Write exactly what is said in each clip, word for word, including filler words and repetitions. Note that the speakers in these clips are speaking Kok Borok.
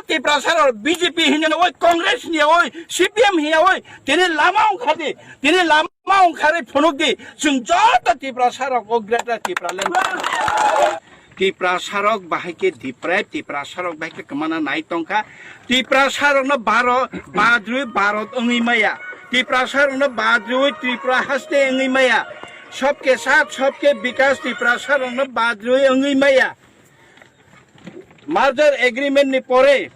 Tiprasa rok B J P hinya oi, Congress hinya oi, C P M hinya oi, tini lama ongkha di, tini lama ongkharwi phunuk di, chwng joto Tiprasa rok o Greater Tipraland. Tiprasa rok bahai khe deprive, Tiprasa rok bahai khe kwmana nai tongkha. Tiprasa rokno Bharo-, badrwi Bharat wngwi maya. Tiprasa rokno badrwi Tripura haste wngwi maya. Sobke saath, sobke bikas Tiprasa rokno badrwi wngwi maya. Merger agreement ni pore,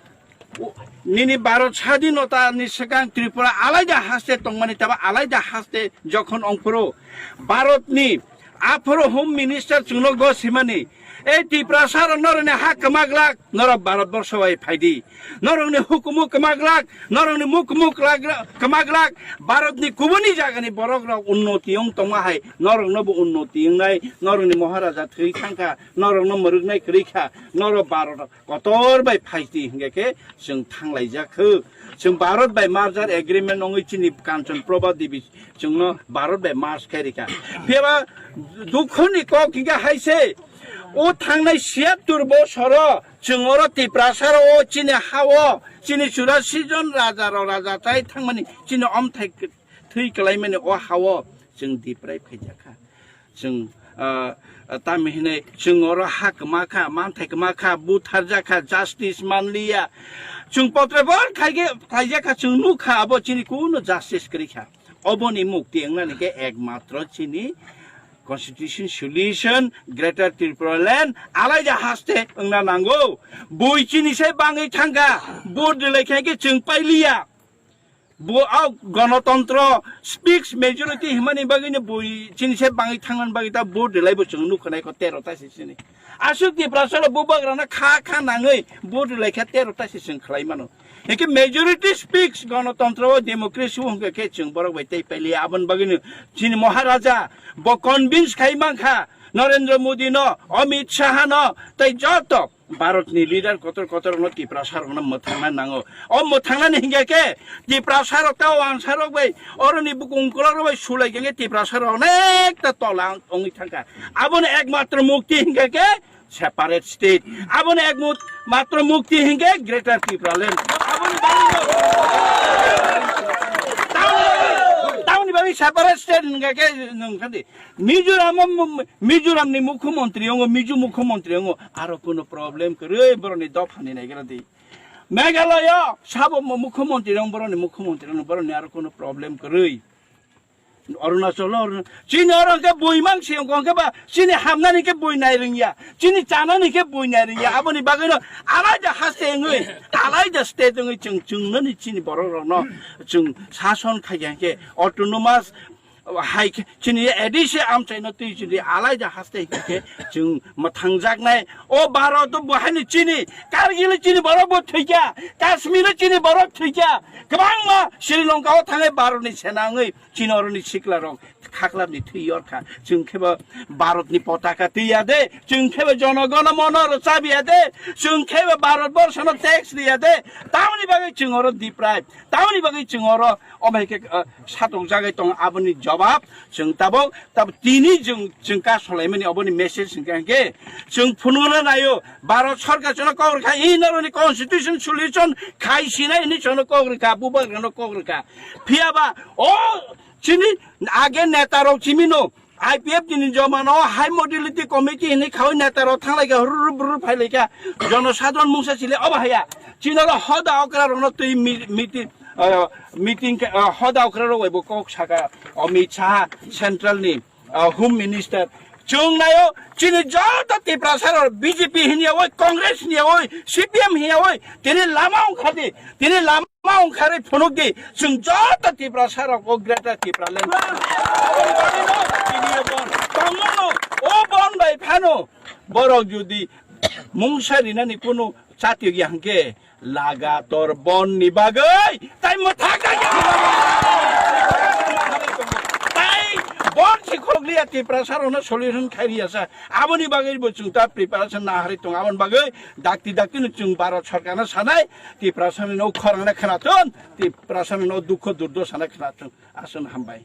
nini Bharat sadhinota ni swkang Tripura alaida haste tongmani taba alaida haste jokhon ongphuru Bharat ni aphuru Home Minister chwngno gosimani, "Ei Tiprasa rok norokni ha kwmaglak, norok Bharat borsho bai phaidi. Norokni hukumu kwmaglak, norokni mukumu kwmaglak, Bharat ni kubuni jagani borok rok unnoti wng tongma hai, norokno bo unnoti wngnai, norokni Maharaja thwi thangkha, norokno mwrwknai kwrwi kha, norok Bharat kotor bai phaidi hingke khe chwng thanglaijak kho. Chwng Bharat bai merger agreement wngwi chini Kanchan Prabha Devi chwngno Bharat bai merge khai rikha. Phiyaba dukhoni kok hingke hai se, o thangnai siyattur bosoro chwng oro Tiprasa ro o chini ha o chini churasi jon raja ro raja tai thangmani chini omthai thwi kwlaimani o ha o chwng deprive khaijakha. Chwng, ah, ah, tamo hinwi chwng oro ha kwma kha, manthai kwma kha, butharjak kha, justice manliya. Chwng potre bor khaige, khaijak kha, chwng nuk kha, abo chini kuno justice kwrwi kha. Oboni mukti wngnani khe ekmatro chini constitution solution, Greater Tripura Land, alaida haste wngna nango. Bui chini se bangwi thangkha, vote rwlai khaikhe chwng pailiya. Bo, o gonotontro speaks majority himani bagwi no bui chini se bangwi thangmani bagwi ta vote rwlai bo chwng nukha nai kho tero ta se chini. Aswk Tiprasa rok bubagrano kha kha nangwi vote rwlai kha tero ta se chwng khlai mano. Hingke majority speaks gonotontro o democracy o hingke khe chwng borok bai tei pailiya aboni bagwi no chini Maharaja bo convince khai mankha Narendra Modi no, Amit Shah no tei joto Bharat ni leader kotor kotor no Tiprasa rok no mwthangna nango. O mwthangnani hingke khe Tiprasa rok ta wansa rok bai oroni bukung kolok rok bai sulai khe Tiprasa rok onek ta tola wngwi thangkha. Aboni ekmatro mukti hingke khe separate state. Aboni ek mut-, matro mukti hingke Greater Tripura Land. Aboni bagwi no, tamoni, tamoni bagwi separate state hingke khe nung khandi. Mizoram, Mizoram ni mukhyamantri ongo, Mizo mukhyamantri ongo, aro kuno problem kwrwi boroni dophani naigra di. Meghalaya sabo mukhyamantri ongo, boroni mukhyamantri ongo, boroni aro kuno problem kwrwi. Arunachal, Aruna-, chini oro hwnkhe bui mangsi wngkha, hwnkhe ba chini hamnani khe bui nai rwngya, chini chanani khe bui nai rwngya, aboni bagwino alaida haste wngwi, alaida state wngwi chwng chwngnani chini borok rokno chwng sason khaikha hwnkhe autonomous hai khe chini A D C amchaino twi chwngwi alaida haste hwnkhe chwng mwthangjaknai. O Bharat o bo haino chini, Kargil chini borok bo thwikha, Kashmir chini borok thwikha, kwbangma Sri Lanka o thangwi Bharat ni sena wngwi chini oroni sikla rok khaklap ni thwi yorkha. Chwng khe bo Bharat ni potaka twi ya de, chwng khe bo jono gono mono rwchab ya de, chwng khe bo Bharat borsho no tax ri ya de. Tamoni bagwi chwng oro deprive, tamoni bagwi chwng oro omo hai khe, ah, satok jagwi tongo. Aboni jobab chwng tabok, tabok tini chwng, chwng ka solaimani oboni message hwnkhe, hwnkhe chwng phunukna naio, Bharat Sarkar chwngno kok rwkha, inoroni constitution solution khai sinai hinwi chwngno kok rwkha, bubagrano kok rwkha. Phiya ba o chini age neta rok chimino I P F T ni jomano high mobility committee hinwi khawi neta rok thanglaikha, hurur burur phailaikha, jono sadharon mungsa chili obo haya. Chini oro hoda okra rokno twi mi-, meeting, ah, meeting khe, ah, hoda okra rok bai bo kok saka Amit Shah central ni, ah, home minister. Chwng naio chini joto Tiprasa rok B J P hinya oi, Congress hinya oi, C P M hinya oi, tini lama ongkha di, tini lama Ma ongkharwi phunuk di, chwng joto Tiprasa rok o Greater Tipraland. Aboni bagwi no tini o bon. Tongmano, o bon bai phano borok jodi mungsa rinani kunu chati ya hwnkhe lagator bon ni bagwi tai mwthak ya. Tai bon si khokliya Tiprasa rokno solution khai riya sa. Aboni bagwi bo chwng ta preparation na harwi tongo. Aboni bagwi dakti dakti no chwng Bharat Sarkar no sanai. Tiprasani no khorang na khwnathun, Tiprasani no dukho durdo sana khwnathun. Aswk hambai.